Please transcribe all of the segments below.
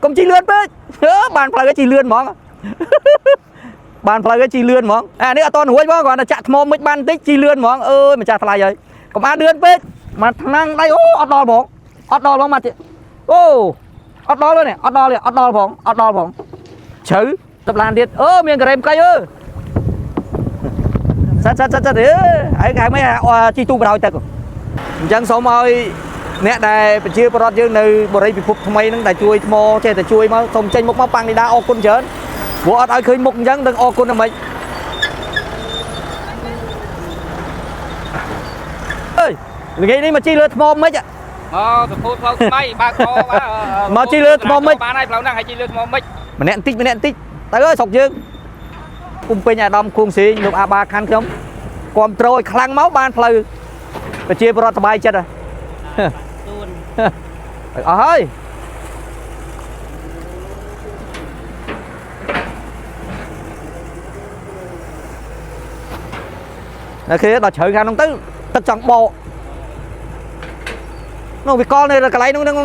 កុំជិះលឿនពេកបានផ្លូវជិះលឿនហ្មងបានផ្លូវជិះលឿនហ្មងអានេះអត់តរួចហ្មងគ្រាន់តែចាក់ថ្មមិនបានតិចជិះលឿនហ្មងអើយម្ចាស់ថ្លៃហើយកុំអាលឿនពេកមកថ្នាំងដៃអូអត់ដល់ហ្មងអត់ដល់ហ្មងមកអូអត់ដល់ទេនេះអត់ដល់ទេអត់ដល់ផងអត់ដល់ផងជ្រៅតបឡានទៀតអូមានការ៉េមកៃអើសាត់សាត់សាត់សាត់អើហើយគេមិនជីទូបដ ாய் ទឹកអញ្ចឹងសូមឲ្យអ្នកដែលប្រជាពលរដ្ឋយើងនៅបរិយាពិភពថ្មីហ្នឹងដែលជួយថ្មចេះតែជួយមកសូមចេញមុខមកប៉ាំងនីដាអរគុណច្រើនព្រោះអត់ឲ្យឃើញមុខអញ្ចឹងដឹងអរគុណហ្មងអើយថ្ងៃនេះមកជីលើថ្មមិន មកសពូតផ្លូវថ្មីបើកកបាទ មកជីលើថ្មមិន បានហើយផ្លូវហ្នឹងហើយជីលើថ្មមិន ម្នាក់បន្តិចម្នាក់បន្តិចទៅអើយស្រុកយើងគុំពេញអាដាមគួងសេងលោកអាបាខាន់ខ្ញុំគ្រប់ត្រូលឲ្យខ្លាំងមកបានផ្លូវប្រជាពលរដ្ឋសប្បាយចិត្តហ៎ ទួន អស់ហើយអូខេដល់ជ្រៅខាងនោះទៅទឹកចង់បោកនោះវាកលនៅកន្លែងនោះហ្នឹង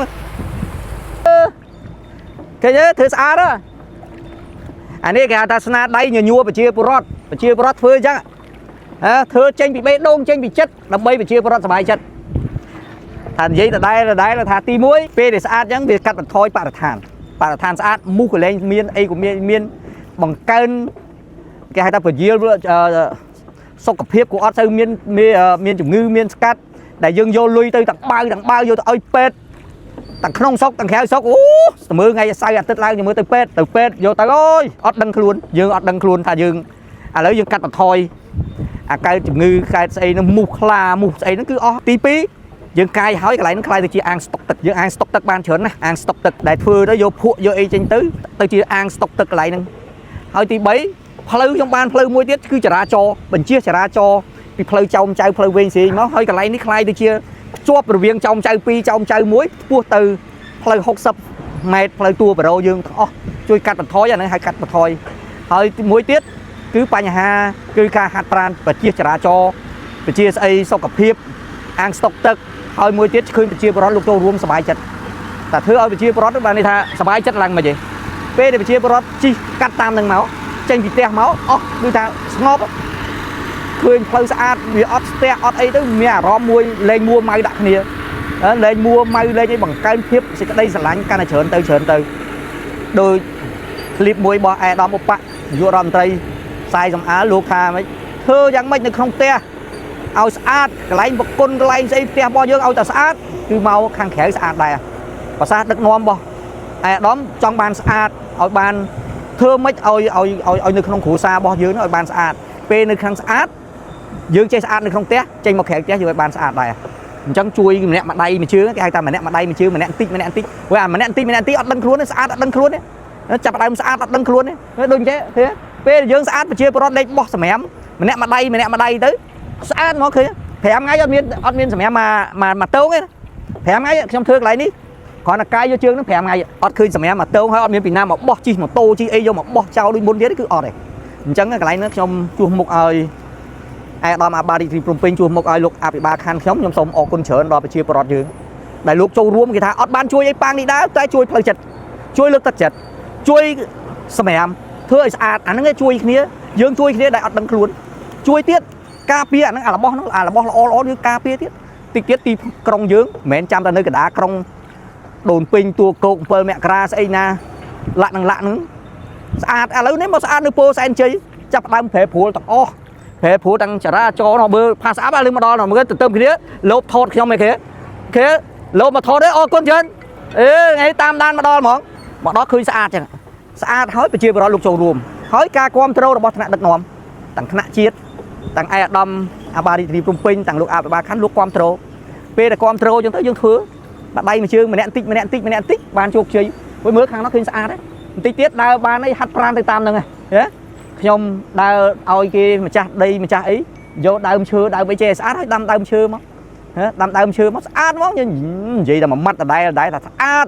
គេទេធ្វើស្អាតហ៎អានេះគេហៅថាស្នាដៃញញួរប្រជាពលរដ្ឋប្រជាពលរដ្ឋធ្វើអញ្ចឹងហ៎ធ្វើចេញពីបេះដូងចេញពីចិត្តដើម្បីប្រជាពលរដ្ឋសប្បាយចិត្តថានិយាយដដែលដដែលថាទី1ពេលដែលស្អាតអញ្ចឹងវាកាត់បន្ថយបរិស្ថានបរិស្ថានស្អាតមូសក៏លែងមានអីក៏មានមានបង្កើនគេហៅថាពយាលសុខភាពក៏អត់សូវមានមានជំងឺមានស្កាត់ដែលយើងយកលុយទៅទាំងបាវទាំងបាវយកទៅឲ្យពេទ្យទាំងក្នុងស្រុកទាំងក្រៅស្រុកអូស្មើថ្ងៃសៅរ៍អាទិត្យឡើងយើងមើលទៅពេទ្យទៅពេទ្យយកទៅអូយអត់ដឹងខ្លួនយើងអត់ដឹងខ្លួនថាយើងឥឡូវយើងកាត់បន្ថយអាកើតជំងឺកើតស្អីហ្នឹងមូសខ្លាមូសស្អីហ្នឹងគឺអស់ទី2យើងកាយហើយកន្លែងហ្នឹងក្លាយទៅជាអាងស្តុកទឹកយើងអាងស្តុកទឹកបានច្រើនណាស់អាងស្តុកទឹកដែលធ្វើទៅយកភក់យកអីចេញទៅទៅជាអាងស្តុកទឹកកន្លែងហ្នឹងហើយទី3ផ្លូវខ្ញុំបានផ្លូវមួយទៀតគឺចរាចរណ៍បញ្ជាចរាចរណ៍ពីផ្លូវចោមចៅផ្លូវវែងស្រេងមកហើយកន្លែងនេះក្លាយទៅជាភ្ជាប់រវាងចោមចៅ2ចោមចៅ1ផ្ពោះទៅផ្លូវ60ម៉ែត្រផ្លូវទួបារោយើងទាំងអស់ជួយកាត់បន្ថយអាហ្នឹងឲ្យកាត់បន្ថយហើយមួយទៀតគឺបញ្ហាគឺការហាត់ប្រាណប្រជាចរាចរណ៍ប្រជាស្អីសុខភាពអាងស្តុកទឹកហើយមួយទៀតឃើញប្រជាពលរដ្ឋលោកចូលរួមសប្បាយចិត្តតែធ្វើឲ្យប្រជាពលរដ្ឋបានន័យថាសប្បាយចិត្តឡើងមិនទេពេលដែលប្រជាពលរដ្ឋជិះកាត់តាមនឹងមកចេញពីផ្ទះមកអស់គឺថាស្ងប់ឃើញផ្លូវស្អាតវាអត់ស្ទះអត់អីទៅមានអារម្មណ៍មួយលេងមួម៉ៅដាក់គ្នាលេងមួម៉ៅលេងអីបង្កើនភាពសេចក្តីស្រឡាញ់កាន់តែច្រើនទៅច្រើនទៅដោយឃ្លីបមួយរបស់អេដាមឧបៈនាយករដ្ឋមន្ត្រីផ្សាយសំអាលលោកថាម៉េចធ្វើយ៉ាងម៉េចនៅក្នុងផ្ទះឲ្យស្អាតកន្លែងបង្គន់កន្លែងស្អីផ្ទះរបស់យើងឲ្យតែស្អាតគឺមកខាងក្រៅស្អាតដែរប្រសាទដឹកនាំរបស់អេដាមចង់បានស្អាតឲ្យបានធ្វើម៉េចឲ្យឲ្យឲ្យនៅក្នុងគ្រួសាររបស់យើងឲ្យបានស្អាតពេលនៅខាងស្អាតយើងចេះស្អាតនៅក្នុងផ្ទះចេញមកក្រៅផ្ទះយើងឲ្យបានស្អាតដែរអញ្ចឹងជួយម្នាក់មួយដៃមួយជើងគេហៅថាម្នាក់មួយដៃមួយជើងម្នាក់បន្តិចម្នាក់បន្តិចព្រោះអាម្នាក់បន្តិចម្នាក់បន្តិចអត់ដឹងខ្លួនទេស្អាតអត់ដឹងខ្លួនទេចាប់ដើមស្អាតអត់ដឹងខ្លួនទេដូចអញ្ចឹងទេពេលយើងស្អាតប្រជាពលរដ្ឋលេខបោះសម្រាមម្នាក់មួយដៃម្នាក់មួយដៃទៅស្អាតមកឃើញ5ថ្ងៃអត់មានអត់មានសម្រាមមកមកតោងទេ5ថ្ងៃខ្ញុំធ្វើកន្លែងនេះគ្រាន់តែកាយយកជើងហ្នឹង5ថ្ងៃអត់ឃើញសម្រាមមកតោងហើយអត់មានពីណាមកបោះជិះម៉ូតូជិះអីយកមកបោះចោលដូចមុនទៀតគឺអត់ទេអញ្ចឹងកន្លែងហ្នឹងខ្ញុំជួសមុខឲ្យ ឯកឧត្តមអាបារីទ្រីព្រំពេញជួសមុខឲ្យលោកអភិបាលខណ្ឌខ្ញុំខ្ញុំសូមអរគុណច្រើនដល់ប្រជាពលរដ្ឋយើងដែលលោកចូលរួមគេថាអត់បានជួយអីប៉ាងនេះដែរតែជួយផ្លូវចិត្តជួយលើកទឹកចិត្តជួយសម្រាមធ្វើឲ្យស្អាតអាហ្នឹងឯងជួយគ្នាយើងជួយគ្នាដែលអត់ដឹងខ្លួនជួយទៀតការពារអាហ្នឹងអារបស់ហ្នឹងអារបស់ល្អល្អយើងការពារទៀតតិចទៀតទីក្រុងយើងមិនមែនចាំតែនៅកណ្ដាលក្រុងដូនពេញទួលគោក7មករាស្អីណាលាក់នឹងលាក់នឹងស្អាតឥឡូវនេះមកស្អាតនៅពោធិ៍សែនជ័យចាប់ដើមប្រែប្រួលទាំងអស់ ប្រែព្រោះទាំងចរាចរណ៍នោះមើលផាសអាប់ឥឡូវមកដល់នោះមើលទៅទៅគ្នាលោបថតខ្ញុំឯគេគេលោបមកថតទេអរគុណច្រើនអេថ្ងៃតាមដានមកដល់ហ្មងមកដល់ឃើញស្អាតចឹងស្អាតហើយប្រជាពលរដ្ឋលោកចូលរួមហើយការគ្រប់គ្រងរបស់ថ្នាក់ដឹកនាំទាំងថ្នាក់ជាតិទាំងឯកឧត្តមអាបារីធានីភ្នំពេញទាំងលោកអភិបាលខណ្ឌលោកគ្រប់គ្រងពេលដែលគ្រប់គ្រងចឹងទៅយើងធ្វើបាត់ដៃមួយជើងម្នាក់បន្តិចម្នាក់បន្តិចម្នាក់បន្តិចបានជោគជ័យព្រោះមើលខាងនោះឃើញស្អាតទេបន្តិចទៀតដើរបានអីហាត់ប្រាណទៅតាមហ្នឹងហ៎ខ្ញុំដើរឲ្យគេម្ចាស់ដីម្ចាស់អីយកដើមឈើដើមអីចេះស្អាតហើយដាំដើមឈើមកហ៎ដាំដើមឈើមកស្អាតហ្មងនិយាយតែមួយម៉ាត់ដដែលដដែលថាស្អាត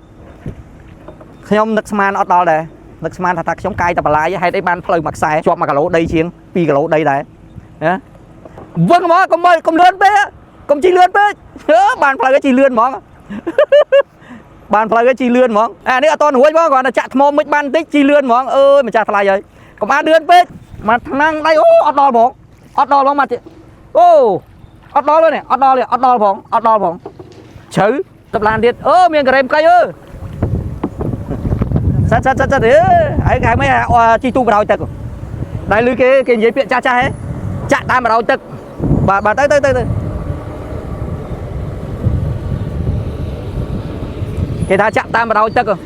ខ្ញុំនឹកស្មានអត់ដល់ដែរនឹកស្មានថាខ្ញុំកាយតែបន្លាយហេតុអីបានផ្លូវមួយខ្សែជាប់1គីឡូដីជាង2គីឡូដីដែរណាវឹងហ្មងកុំមើលកុំលឿនពេកកុំជិះលឿនពេកបានផ្លូវជិះលឿនហ្មង បានផ្លូវហើយជីលឿនហ្មងអានេះអត់តរួចបងគ្រាន់តែចាក់ថ្មមិនបានបន្តិចជីលឿនហ្មងអើយម្ចាស់ថ្លៃហើយកុំអាលឿនពេកមកថ្នាំងដៃអូអត់ដល់ហ្មងអត់ដល់ហ្មងមកទៀតអូអត់ដល់ទេនេះអត់ដល់ទេអត់ដល់ផងអត់ដល់ផងជ្រៅទៅឡានទៀតអូមានការ៉េមកៃអើសាត់សាត់សាត់សាត់អេហើយគេមិនជីទូបរោយទឹកដែលលឺគេគេនិយាយពាក្យចាស់ចាស់ហេចាក់តាមបរោយទឹកបាទបាទទៅទៅទៅទៅគេថាចាក់តាមបរោយទឹកហ៎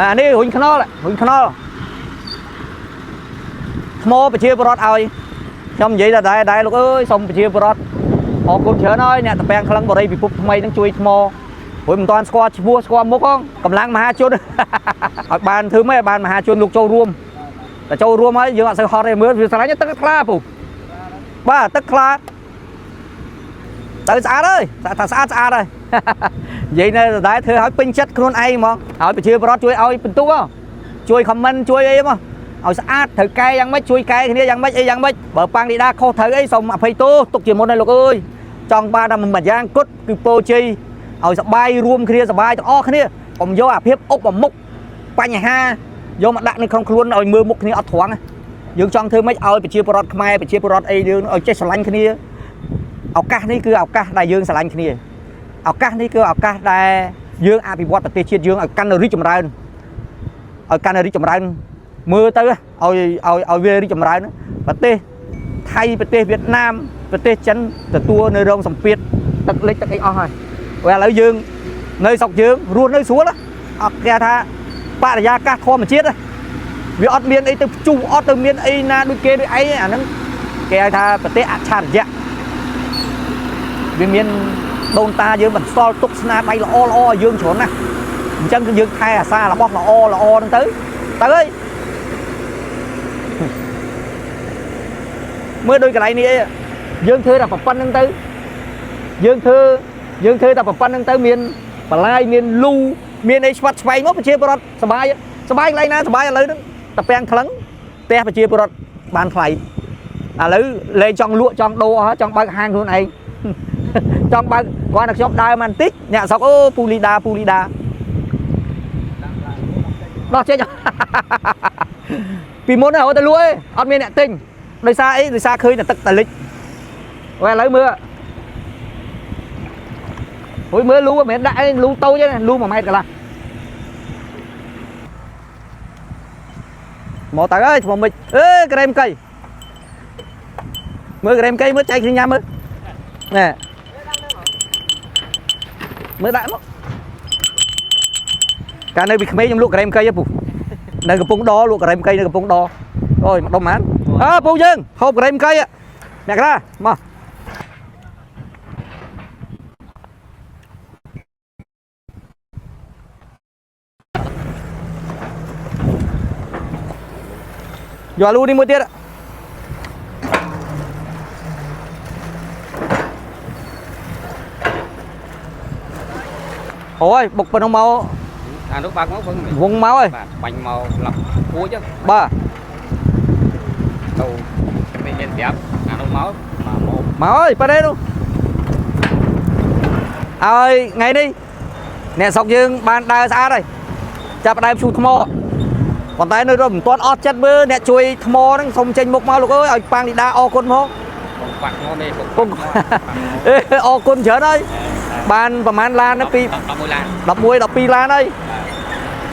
អានេះរុញខ្នល់រុញខ្នល់ថ្មប្រជាពលរដ្ឋឲ្យខ្ញុំនិយាយតែដែរដែរលោកអើយសូមប្រជាពលរដ្ឋអរគុណច្រើនហើយអ្នកតាពាំងក្លឹងបរិយពិភពថ្មីនឹងជួយថ្មព្រោះមិនតាន់ស្គាល់ឈ្មោះស្គាល់មុខហងកម្លាំងមហាជន ឲ្យបានធ្វើម៉េចឲ្យបានមហាជនលោកចូលរួមតែចូលរួមហើយយើងអត់សូវហត់ទេមើលវាស្រឡាញ់ទឹកថ្លាពូបាទទឹកថ្លាទៅស្អាតហើយថាស្អាតស្អាតហើយ និយាយនៅដដែលធ្វើឲ្យពេញចិត្តខ្លួនឯងហ្មងឲ្យប្រជាពលរដ្ឋជួយឲ្យបន្ទុកហ៎ជួយ comment ជួយអីមកឲ្យស្អាតត្រូវកែយ៉ាងម៉េចជួយកែគ្នាយ៉ាងម៉េចអីយ៉ាងម៉េចបើប៉ាំងលីដាខុសត្រូវអីសូមអភ័យទោសទុកជាមុនហើយលោកអើយចង់បានតែមួយយ៉ាងគត់គឺពោជ័យឲ្យសបាយរួមគ្នាសបាយទាំងអស់គ្នាកុំយកអាភាពអុកប្រមុខបញ្ហាយកមកដាក់នៅក្នុងខ្លួនឲ្យមើលមុខគ្នាអត់ត្រង់ណាយើងចង់ធ្វើម៉េចឲ្យប្រជាពលរដ្ឋខ្មែរប្រជាពលរដ្ឋអីយើងឲ្យចេះស្រឡាញ់គ្នាឱកាសនេះគឺឱកាសដែលយើងស្រឡាញ់គ្នា ឱកាសនេះគឺឱកាសដែលយើងអភិវឌ្ឍប្រទេសជាតិយើងឲ្យកាន់តែរីកចម្រើនឲ្យកាន់តែរីកចម្រើនមើលទៅឲ្យឲ្យឲ្យវារីកចម្រើនប្រទេសថៃប្រទេសវៀតណាមប្រទេសចិនទទួលនៅរងសម្ពាធទឹកលិចទឹកអីអស់ហើយព្រោះឥឡូវយើងនៅស្រុកយើងរស់នៅស្រួលណាអត់គេថាបរិយាកាសធម្មជាតិណាវាអត់មានអីទៅព្យុះអត់ទៅមានអីណាដូចគេដូចឯងអាហ្នឹងគេហៅថាប្រទេសអច្ឆរិយៈវាមាន ដូនតាយើងបន្សល់ទុកស្នាដៃល្អល្អឲ្យយើងច្រើនណាស់អញ្ចឹងគឺយើងថែអាសារបស់ល្អល្អហ្នឹងទៅទៅហើយមើលដូចកន្លែងនេះអីយើងធ្វើតែប៉ុណ្្នឹងទៅយើងធ្វើយើងធ្វើតែប៉ុណ្្នឹងទៅមានបន្លាយមានលូមានអីឆ្វាត់ឆ្វែងមកប្រជាពលរដ្ឋសบายសบายកន្លែងណាសบายឥឡូវហ្នឹងតាពាំងក្លឹងផ្ទះប្រជាពលរដ្ឋបានថ្លៃឥឡូវលែងចង់លក់ចង់ដូរអស់ចង់បើកហាងខ្លួនឯង ចង់បើកគាត់តែខ្ញុំដើរមកបន្តិចអ្នកស្រុកអូពូលីដាពូលីដាដោះចេញ ពីមុនហ្នឹងរត់ទៅលក់ឯងអត់មានអ្នកទិញដោយសារអីដោយសារឃើញតែទឹកតលិចអូឥឡូវមើលហួយមើលលូមិនមែនដាក់ឯងលូតូចទេណាលូ1ម៉ែត្រកន្លះមកទៅហើយឈ្មោះមិចអេក្រែមកៃមើលក្រែមកៃមើលចែកគ្នាញ៉ាំមើលណែ មើលដាក់មកកាលនៅពីក្មេងខ្ញុំលក់ការ៉េមកីហ៎ពូនៅកំពង់ដលក់ការ៉េមកីនៅកំពង់ដអូយមកដុំហ្មងអើពូយើងហូបការ៉េមកីអ្នកក្រាមកយកអាលូនេះមួយទៀតអូយបុកប៉ុណ្ណឹងមក អានោះបើកមកពឹង វងមកហើយ បាទបាញ់មកឡប់គួច បាទ ទៅមិនមានប្រាប់អានោះមកមកមក មកហើយប៉ានេះនោះហើយថ្ងៃនេះអ្នកស្រុកយើងបានដើរស្អាតហើយចាប់ផ្ដើមឈូសថ្មប៉ុន្តែនៅរំមិនទាន់អស់ចិត្តមើលអ្នកជួយថ្មហ្នឹងសុំចេញមុខមកលោកអើយឲ្យប៉ាងលីដាអរគុណផង កងបាក់មកនេះ ពងអេអរគុណច្រើនហើយបានប្រហែលឡានហ្នឹងពី 11ឡាន 11 12ឡានហើយ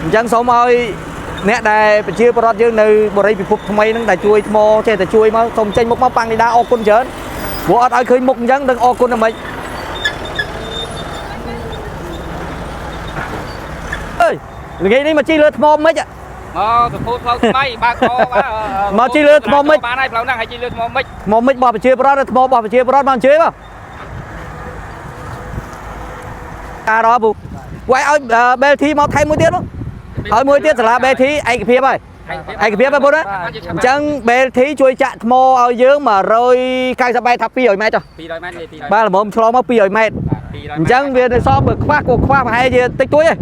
អញ្ចឹងសូមឲ្យអ្នកដែលប្រជាពលរដ្ឋយើងនៅបរិយពិភពថ្មីហ្នឹងដែលជួយថ្មចេះតែជួយមកសូមចេញមុខមកប៉ាងលីដាអរគុណច្រើនព្រោះអត់ឲ្យឃើញមុខអញ្ចឹងដឹងអរគុណតែម៉េចអើយថ្ងៃនេះមកជីលើថ្មមិន មកសពូតផ្លូវថ្មីបើកកបាទ មកជីលើថ្មមិន បានហើយផ្លូវហ្នឹងហើយជីលើថ្មមិន ថ្មមិនរបស់ប្រជាពលរដ្ឋឬថ្មរបស់ប្រជាពលរដ្ឋមកអញ្ជើញមកការរពូវាយឲ្យបែលធីមកថែមមួយទៀតមកឲ្យមួយទៀតសាលាបែលធីឯកភាពហើយ ឯកភាពហើយពុទ្ធណាអញ្ចឹងបែលធីជួយចាក់ថ្មឲ្យយើង190ម៉ែត្រថា200ម៉ែត្រចុះ 200ម៉ែត្រនេះ200 បាទល្មមឆ្លងមក200ម៉ែត្រ 200 អញ្ចឹងវានៅសល់បើខ្វះក៏ខ្វះប្រហែលជាតិចតួចឯង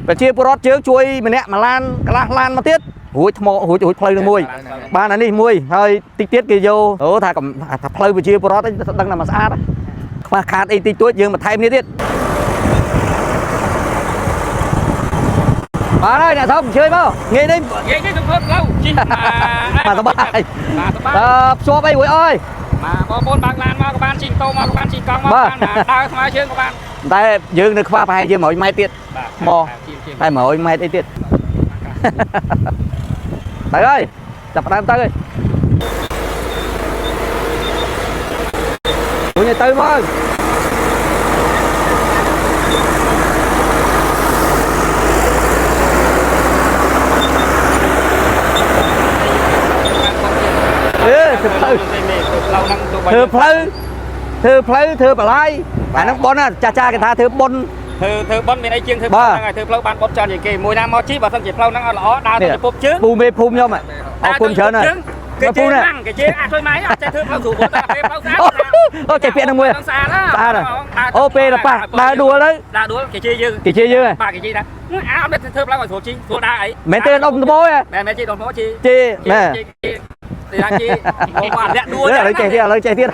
ប្រជាពលរដ្ឋយើងជួយម្នាក់មួយឡានកន្លះឡានមកទៀត រួចថ្មរួចរួចផ្លូវនឹងមួយបានអានេះមួយហើយតិចទៀតគេយកអូថាកំថាផ្លូវប្រជាពលរដ្ឋអីដឹងតែមកស្អាតខ្វះខាតអីតិចតួចយើងបន្ថែមនេះទៀតបាទហើយអ្នកស្រុកអញ្ជើញមកងាយនេះ និយាយនេះទៅធ្វើផ្លូវជិះ បាទសប្បាយ បាទសប្បាយ អឺភ្ជាប់អីរួចអើយ បាទបងប្អូនបើកឡានមកក៏បានជិះម៉ូតូមកក៏បានជិះកង់មក បាទ បានបាទដើរថ្មើរជើងក៏បាន តែយើងនៅខ្វះប្រហែលជា100ម៉ែត្រទៀត បាទ មក ជិះជិះ តែ100ម៉ែត្រអីទៀតទៅហើយចាប់ផ្ដើមទៅហើយរួចហើយទៅមកអេធ្វើផ្លូវ ផ្លូវហ្នឹងទោះបី ធ្វើផ្លូវធ្វើផ្លូវធ្វើបន្លាយអាហ្នឹងប៉ុនណាចាស់ចាស់គេថាធ្វើប៉ុន ធ្វើធ្វើប៉ុនមានអីជាងធ្វើផ្លូវហ្នឹងហើយធ្វើផ្លូវបានប៉ុនច្រើនជាងគេមួយណាមកជិះបើសិនជាផ្លូវហ្នឹងអត់ល្អដើរទៅពុបជើង ពូមេភូមិខ្ញុំអរគុណច្រើនណាស់ គេជេរខ្លាំងគេជេរអាចជួយម៉ែអត់ចេះធ្វើផ្លូវស្រួលតែពេលផ្លូវស្អាត អូចេះពាក្យហ្នឹងមួយ ស្អាត ស្អាតអូពេលទៅប៉ះដើរដួលទៅ ដើរដួលគេជេរយើង គេជេរយើងហ៎ បាទគេជេរថាអាអត់ធ្វើផ្លូវឲ្យស្រួលជីស្រួលដើរអី មែនទេដុំត្បូងហ៎ មែនមែនជេរដុំត្បូងជេរ ជេរមែន ជេរគេថាជេរមកអាអ្នកដួល ឥឡូវចេះទៀតឥឡូវចេះទៀត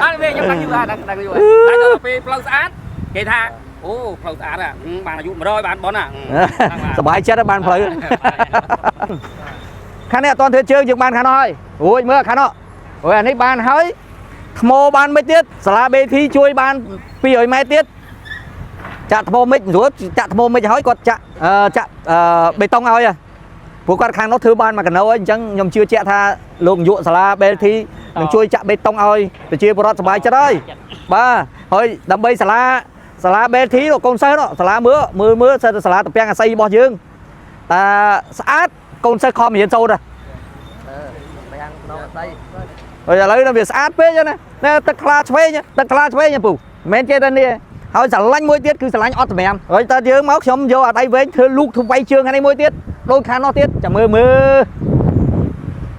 អត់វាខ្ញុំដឹងយូរហើយដឹងយូរហើយតែដល់ពេលផ្លូវស្អាតគេថាអូផ្លូវស្អាតបានអាយុ100បានប៉ុនណា សบายចិត្តបានផ្លូវខាងនេះអត់ទាន់ធ្វើជើងយើងបានខាងនោះហើយរួចមើលខាងនោះអូយអានេះបានហើយថ្មបានមិនទៀតសាលា BT ជួយបាន200ម៉ែត្រទៀតចាក់ថ្មមិចស្រួលចាក់ថ្មមិចហើយគាត់ចាក់ចាក់បេតុងឲ្យព្រោះគាត់ខាងនោះធ្វើបានមួយកណោហើយអញ្ចឹងខ្ញុំជឿជាក់ថាលោកនាយកសាលា BT នឹងជួយចាក់បេតុងឲ្យប្រជាពលរដ្ឋសบายចិត្តហើយបាទហើយដើម្បីសាលាសាលា BT នោះកូនសិស្សនោះសាលាមើលមើលមើលសិស្សសាលាតាពាំងអាស័យរបស់យើងតាស្អាតកូនសិស្សខំរៀនសូត្រ ពាំងក្នុងអតី ហើយឥឡូវនេះវាស្អាតពេកណាណែទឹកថ្លាឆ្វេងទឹកថ្លាឆ្វេងពូមិនមែនចេះតែនេះហើយស្រឡាញ់មួយទៀតគឺស្រឡាញ់អត់សម្រាមហើយតើយើងមកខ្ញុំយកអាដៃវែងធ្វើលូកធ្វើវៃជើងខាងនេះមួយទៀតដូចខាងនោះទៀតចាំមើលមើល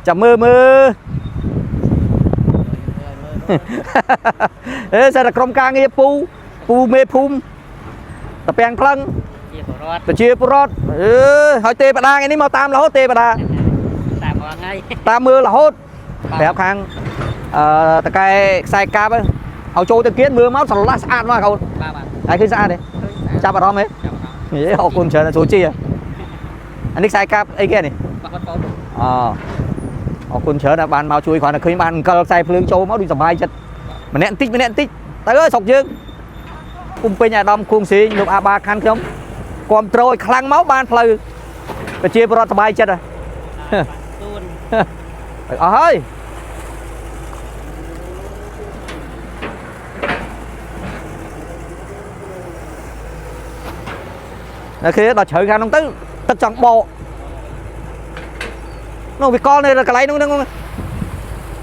ចាំមើលមើលអេសិតតែក្រុមការងារពូពូមេភូមិតាពាំងក្លឹង ជាបរដ្ឋ ប្រជាពលរដ្ឋអឺហើយទេវតាថ្ងៃនេះមកតាមរហូតទេវតា តាមរាល់ថ្ងៃ តាមមើលរហូតប្រាប់ខាងអឺតកែខ្សែកាបឲ្យចូលទៅគៀនមើលមកស្រឡះស្អាតមកកូន បាទបាទ ហើយឃើញស្អាតទេចាប់អារម្មណ៍ទេ ចាប់អារម្មណ៍ ហេអរគុណច្រើនចូលជីអានេះខ្សែកាបអីគេនេះ បាទគាត់បង អអរគុណច្រើនដែលបានមកជួយគ្រាន់តែឃើញបានអង្គលខ្សែភ្លើងចូលមកដូចសប្បាយចិត្តម្នាក់បន្តិចម្នាក់បន្តិចទៅអើយស្រុកយើងគុំពេញអាដាមគួងសេងលោកអាបាខាន់ខ្ញុំគ្រប់ត្រូលឲ្យខ្លាំងមកបានផ្លូវប្រជាពលរដ្ឋសប្បាយចិត្តហ៎ ទួន ទៅអស់ហើយអូខេដល់ជ្រៅខាងនោះទៅទឹកចង់បកនោះវាកលនៅកន្លែងនោះហ្នឹង